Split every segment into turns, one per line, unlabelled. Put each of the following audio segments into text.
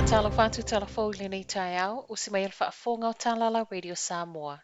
Faatalofa atu tala fou i lenei taeao, usi mai le faafofoga o Talala Radio Samoa.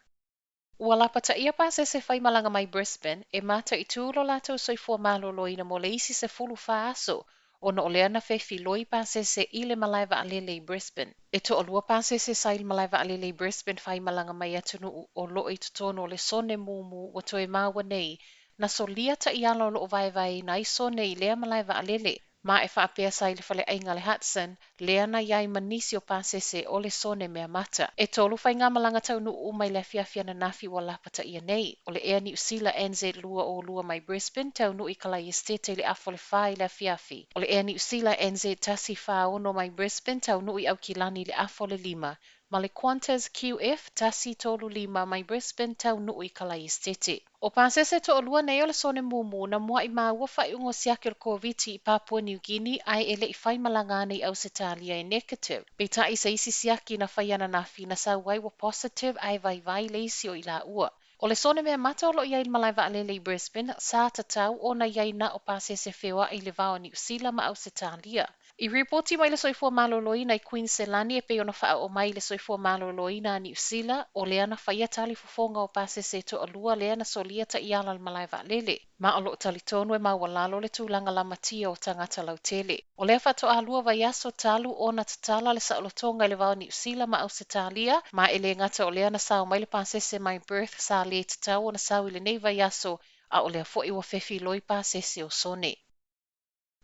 Ua lapataia pasese faimalaga mai Brisbane e mataitū lo latou soifua maloloina mo le isi 14 aso ona o lea na fefiloi pasese i le malae vaalele i Brisbane. E toalua pasese sa i le malae vaalele i Brisbane faimalaga mai atunuu o loo i totonu o le sone mumu ua toe maua nei na solia taiala o loo vaevaeina ai sone i lea malae vaalele. Ma e faapea sa i le faleaiga le Hudson, lea na iai ma nisi o pasese o le sone mea mata. E tolu faigamalaga taunuu uma i le afiafi ananafi ua lapataia nei. O le Air Niu Sila NZ202 mai Brisbane taunuu i Kalaia Esitete i le 3:30 i le afiafi. O le Air Niu Sila NZ146 mai Brisbane taunuu i Aukilani i le 4:55 ma le Qantas QF 135 mai Brisbane taunuu i Kalaia Esitete. O pasese toalua nei o le sone mumu na muai maua faaiuga o siaki o le Koviti i Papua New Guinea ae e le i faimalaga ana i Ausetalia e negative. Peitai se isi siaki na fai ananafi na sau ai ua positive ae vaivai le isi o i laua. O le sone mea mata o loo i ai le malae vaalele i Brisbane sa tatau ona i ai na o pasese feoai i le va o Niu Sila ma Ausetalia. I ripoti mai le Soifua Maloloina i Kuiniselani e pei ona faaoo mai le Soifua Maloloina a Niu Sila, o lea na faia talifofoga o pasese toalua lea na solia taiala le malae vaalele. Ma o loo talitonu e maualalo le tulaga lamatia o tagata lautele. O lea faatoa 2 vaiaso talu ona tatala le saolotoga i le va o Niu Sila ma Ausetalia, ma e le gata o lea na sao mai le pasese mai Perth sa le tatau ona sau i lenei vaiaso, a o lea foi ua fefiloi pasese o sone.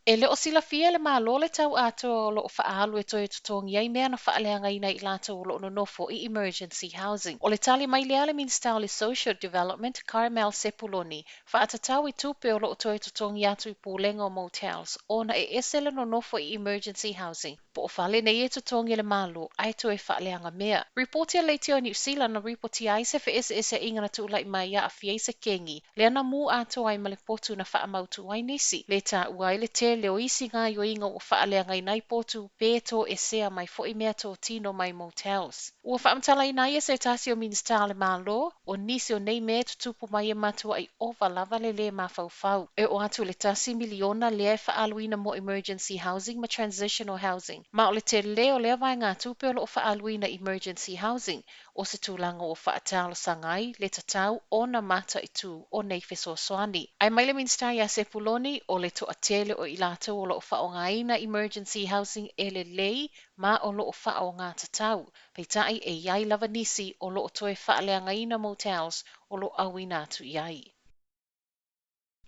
E le o silafia e le Malo le tau atoa o loo faaalu e toe totogi ai mea na faaleagaina i latou o loo nonofo i emergency housing. O le tali mai lea a le Minisita o le Social Development Carmel Sepuloni, faatatau i tupe o loo toe totogi atu i pulega o motels ona e ese le nonofo i emergency housing po o fale nei e totogi e le Malo ae toe faaleaga mea. Ripoti a le Leitio Niu Sila na ripotia ai se feeseeseaiga na tulai mai aafia ai se kegi lea na mū atoa ai ma le potu na faamautu ai nisi. Le taua ai le tele o isi gaoioiga ua faaleagaina ai potu pe toesea mai foi mea totino mai motels. Ua faamatalaina ai e se tasi o Minisita o le Malo, o nisi o nei mea e tutupu mai e matuai ova lava le lē mafaufau. E oo atu i le 1 miliona lea e faaaluina mo emergency housing ma transitional housing. Ma o le tele o lea vaegatupe o loo faaaluina emergency housing o se tulaga ua faatalosaga ai le tatau ona mataitū o nei fesoasoani. Ae mai le Minisita ia Sepuloni o le toatele o i latou o loo faaaogaina emergency housing e lelei ma o loo faaaoga tatau. Peitai e iai lava nisi o loo toe faaleagaina motels o loo auina atu i ai.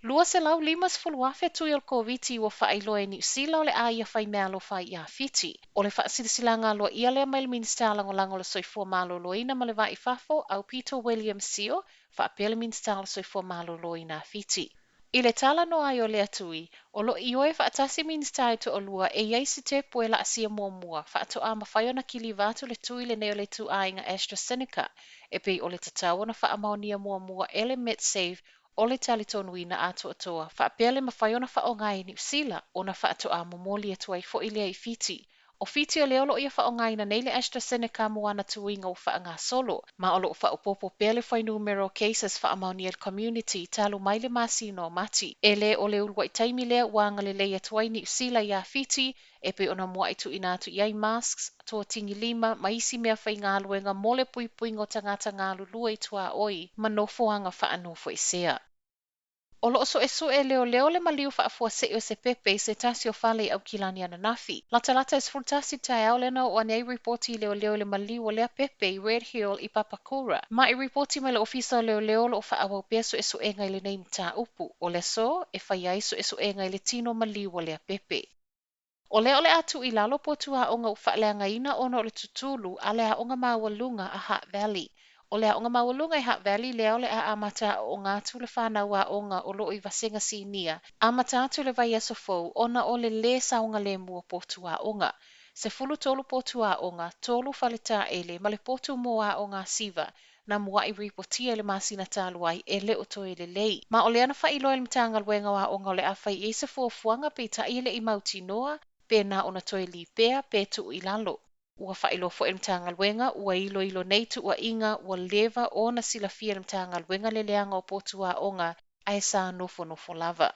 250,000 tui o le Koviti ua faailoa e Niu Sila o le a ia faimeaalofa ai ia Fiti. O le faasilasilaga aloaia lea mai le Minisita Lagolago o le Soifua Maloloina ma le Va i Fafo, Aupito William Sio, faapea le Minisita o le Soifua Maloloina a Fiti. I le talanoa ai o lea tui, o loo ioe faatasi Minisita e toalua e iai se tepu e laasia muamua faatoa mafai ona kiliva atu le tui lenei o le ituaiga AstraZeneca e pei o le tatau ona faamaonia muamua e le Medsafe o le talitonuina atoatoa faapea le mafai ona faaaoga e Niu Sila ona faatoa momoli atu ai foi lea i Fiti. O Fiti o lea o loo ia faaaogaina nei le AstraZeneca mo ana tuiga ua faagasolo, ma o loo faaopoopo pea le fuainumera o cases faamaonia i le community talu mai le masina o Mati. E lē o le uluai taimi lea ua agalelei atu ai Niu Sila iā Fiti e pei ona muai tuuina atu i ai masks, totigilima ma isi mea faigaluega mo le puipuiga o tagata galulue i tuaoi ma nofoaga faanofoesea. O loo suesue leoleo le maliu faafuasei o se pepe i se tasi o fale i Aukilani ananafi. Latalata e 11 taeao lea na oo ane ai ripoti i leoleo i le maliu o lea pepe i Red Hill i Papakura. Ma i ripoti mai le ofisa o leoleo o loo faaauau pea suesuega i lenei mataupu. O le aso e fai ai suesuega i le tino maliu o lea pepe. O lea o le a tuu i lalo potu aoga ua faaleagaina ona o le tutulu a le aoga maualuga a Hutt Valley. O le aoga maualuga i Hutt Valley lea o le a amata aooga atu le fanau aoga o loo i vasega sinia amata atu le vaiaso fou ona o le lē saogalemu o potu aoga. 13 potu aoga, 3 faletaele ma le potu mo aoga siva na muai ripotia i le masina talu ai e le o toe lelei. Ma o lea na faailoa e le Matagaluega o Aoga o le a fai i ai se fuafuaga, peitai e le i mautinoa pe na ona toe lipea pe tuu i lalo. Ua faailoa foi e le Matagaluega ua iloilo nei tuuaiga ua leva ona silafia e le Matagaluega le leaga o potu aoga ae sa nofonofo lava.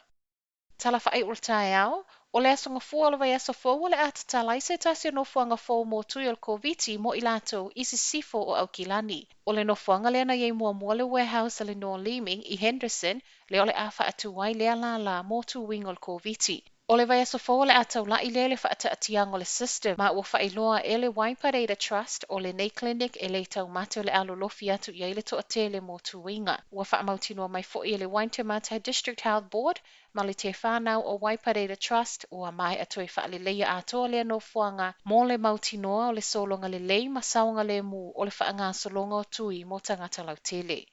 Tala faaiu o le taeao, O le Aso Gafua o le vaiaso fou o le a tatala ai se tasi o nofoaga fou mo tui o le Koviti mo i latou i sisifo o Aukilani. O le nofoaga lea na i ai muamua le warehouse a le Noel Leeming i Henderson, lea o le a faatu ai lea lālā mo tuiga o le Koviti. O le vaiaso fou o le a taula'i lea i le faataatiaga o le system, ma ua faailoa e le Waipareira Trust o lenei clinic e le taumate o le a lolofi atu i ai le toatele mo tuiga. Ua faamautinoa mai foi e le Waitemata District Health Board ma le Te Whānau o Waipareira Trust ua maea toe faaleleia atoa lea nofoaga mo le mautinoa o le sologa lelei ma saogalemu o le faagasologa o tui mo tagata lautele.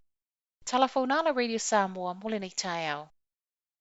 Tala Faunala Radio Samoa mo lenei taeao.